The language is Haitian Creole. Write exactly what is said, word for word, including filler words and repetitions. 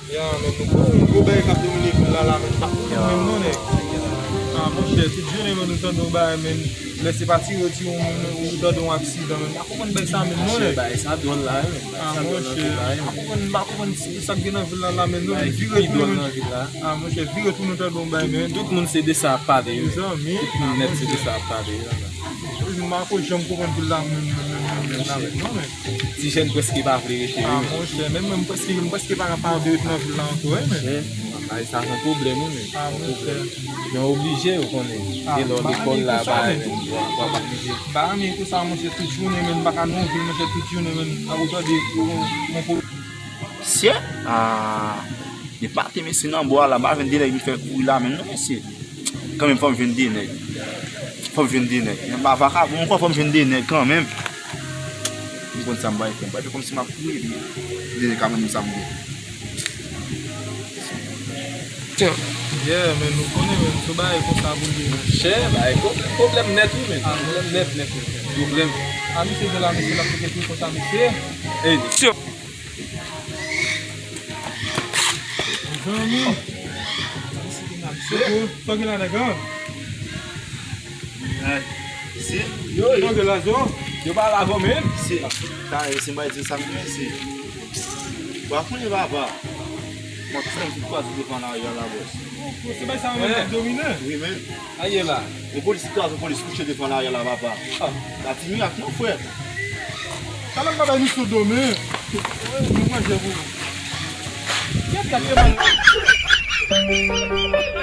Ya, men nou gon gwo bagay k ap domine vil la, la, men pa konprann menm non, nèg. Ah, monchè, tout jounen, men nou tande yon bagay, men lè se pa tire, tire, ou, ou tande yon aksidan, men pa konprann bagay sa menm non, nèg. Bagay sa dwòl la, men. Ah, monchè, pa konprann, pa konprann sa k gen nan vil la, la, men non, men vire tou, men. Ah, monchè, vire tou, nou tande yon bagay, men. Tout moun se de sa ap pale, wi. Mezanmi. Tout moun nèt se de sa ap pale, wi, la. M pa ko janm konprann pou l la menm, menm, menm, menm, menm la menm non, men. Ti jèn prèske pa vle rete, wi, men. Ah, monchè, menm mwen, m prèske, m prèske pa, pa vle ret nan vil la ankò, wi, men. Monchè, bagay sa se yon pwoblèm, wi, men. Ah, monchè. Men oblije, ou konnen. Ah, e lè w lekòl la, bagay, men, w ap, w ap oblije. M pa renmen tou sa, monchè, tout jounen, men, m pa ka nan yon vil, monchè, tout jounen, men, ou tande, yon, yon, yon Mesye, ah, depi maten mesye nan bò a la, m pa jwenn de nèg m fè kouri la menm non, mesye. Kanmenm, fò m jwenn de nèg. Fò m jwenn de nèg. Men pa vakabon ankò, fò m jwenn de nèg kanmenm. M konn sa m pral fè, m pral fè kòmsi m ap kouri, epi de nèg ka ban m sa m vle. Yeah, men nou konnen, men sou bagay konsa pou l ye, men. Chè, bagay pwoblèm, pwoblèm nèt, wi, men. Ah, pwoblèm nèt, nèt, nèt, nèt. Pwoblèm. Ah, misye gen la, misye, l ap pete kou konsa, misye. Ey, mesye. Zanmi. Sa ki la, nèg, an? Ay, si. Yo, yo. Yo pa la, vò, men. Si. Sa, e, si m bay di sa, m di, si. Wa konnen, papa. Mwen, tout moun ki kwaze devan lari a la, bòs. Se bay sa, mwen, k ap domine. Wi, men. Aye la. Yon polis ki kraze yon polis kouche devan lari a la, papa. Ah. La ti mirak non, frè. Sa la m pa bay misye domen. Nou manje pou ou. Kèt, kèt, kèt.